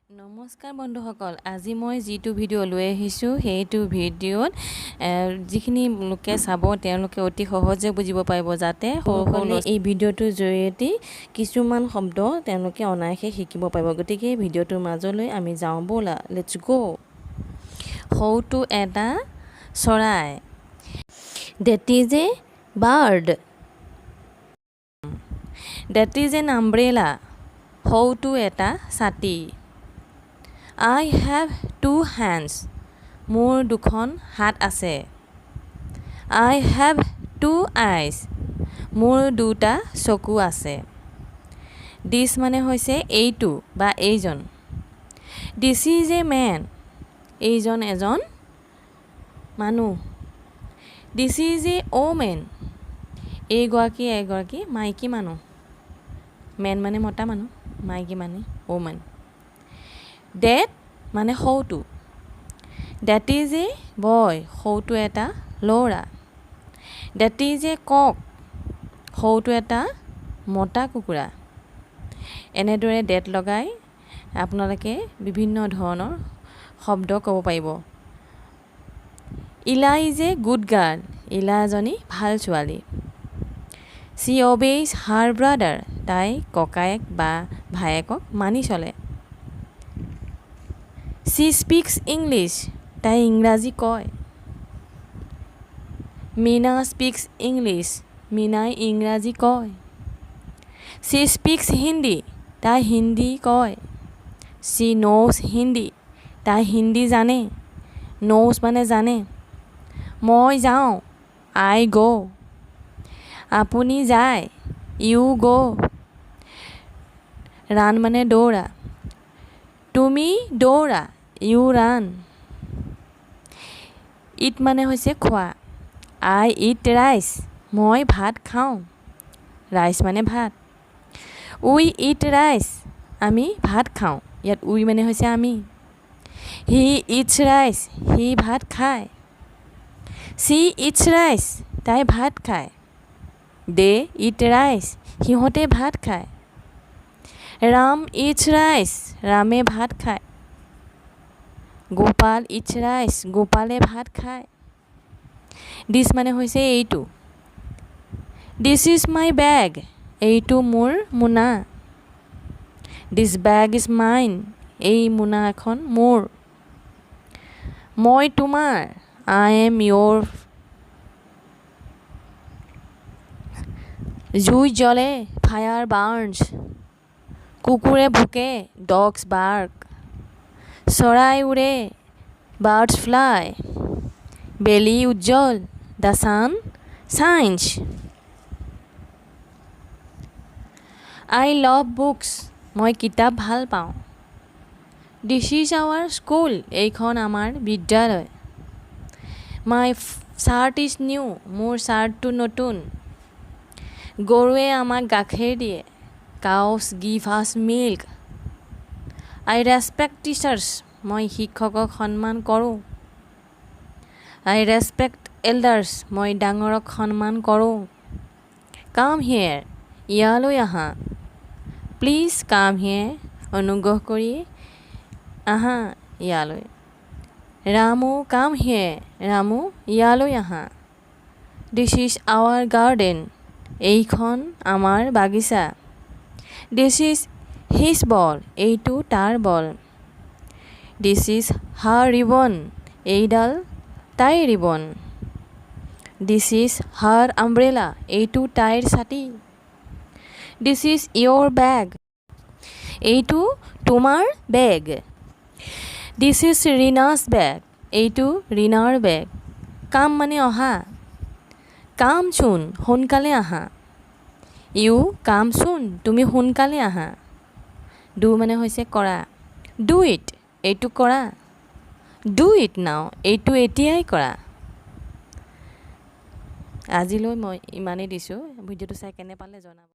নমস্কাৰ বন্ধুসকল, আজি মই যিটো ভিডিঅ' লৈ আহিছোঁ, সেইটো ভিডিঅ'ত যিখিনি লোকে চাব তেওঁলোকে অতি সহজে বুজিব পাৰিব, যাতে সৰু সৰু এই ভিডিঅ'টোৰ জৰিয়তে কিছুমান শব্দ তেওঁলোকে অনায়াসে শিকিব পাৰিব। গতিকে ভিডিঅ'টোৰ মাজলৈ আমি যাওঁ ব'লা। Let's go. সৌটো এটা চৰাই। That is a bird. That is an umbrella. সৌটো এটা ছাতি। I have two hands. মোৰ দুখন হাত আছে। I have two eyes. মোৰ দুটা চকু আছে। দিছ মানে হৈছে এইটো বা এইজন। This is a man. এইজন এজন মানুহ। This is a woman. এইগৰাকী এগৰাকী মাইকী মানুহ। মেন মানে মতা মানুহ, মাইকী মানে ওমেন। ডেট মানে সৌটো। That is a boy. সৌটো এটা ল'ৰা। That is a cock. সৌটো এটা মতা কুকুৰা। এনেদৰে ডেট লগাই আপোনালোকে বিভিন্ন ধৰণৰ শব্দ ক'ব পাৰিব। Ila is a good girl. Ila এজনী ভাল ছোৱালী। She obeys her brother. তাই ককায়েক বা ভায়েকক মানি চলে। She speaks English. তাই ইংৰাজী কয়। Meena speaks English. মীনাই ইংৰাজী কয়। She speaks Hindi. তাই হিন্দী কয়। She knows Hindi. তাই হিন্দী জানে। ন'জ মানে জানে। মই যাওঁ। I go. আপুনি যায়। You go. Run মানে দৌৰা। তুমি দৌৰা। You run. It মানে হৈছে খোৱা। I eat rice. মই ভাত খাওঁ। ৰাইচ মানে ভাত। We eat rice. আমি ভাত খাওঁ। ইয়াত উই মানে হৈছে আমি। He eats rice. সি ভাত খায়। She eats rice. তাই ভাত খায়। They eat rice. সিহঁতে ভাত খায়। Ram eats rice. ৰামে ভাত খায়। Gopal eats rice. গোপালে ভাত খায়। দিছ মানে হৈছে এইটো। This is my bag. এইটো মোৰ মোনা। This bag is mine. এই মোনাখন মোৰ। মই তোমাৰ। I am your. জুই জ্বলে। Fire burns. কুকুৰে ভুকে। Dogs bark. চৰাই উৰে। Birds fly. বেলি উজ্জ্বল। The sun shines. I love books. মই কিতাপ ভাল পাওঁ। This is our school. এইখন আমাৰ বিদ্যালয়। My shirt is new. মোৰ চাৰ্টটো নতুন। গৰুৱে আমাক গাখীৰ দিয়ে। Cows give us milk. I respect teachers. মই শিক্ষকক সন্মান কৰোঁ। I respect elders. মই ডাঙৰক সন্মান কৰোঁ। Come here. ইয়ালৈ আহা। Please come here. অনুগ্ৰহ কৰি আহা ইয়ালৈ। Ramu, come here. Ramu, ইয়ালৈ আহা। This is our garden. এইখন আমাৰ বাগিচা। This is his ball. এইটো তাৰ বল। This is her ribbon. এইডাল তাইৰ ribbon. This is her umbrella. এইটো তাইৰ ছাতি। This is your bag. এইটো তোমাৰ বেগ। This is Rina's bag. এইটো ৰীণাৰ বেগ। কাম মানে অহা। Come soon. সোনকালে আহা। You come soon. তুমি সোনকালে আহা। Do মানে হৈছে কৰা। Do it. এইটো কৰা। Do it now. এইটো এতিয়াই কৰা। আজিলৈ মই ইমানেই দিছোঁ। ভিডিঅ'টো চাই কেনে পালে জনাব।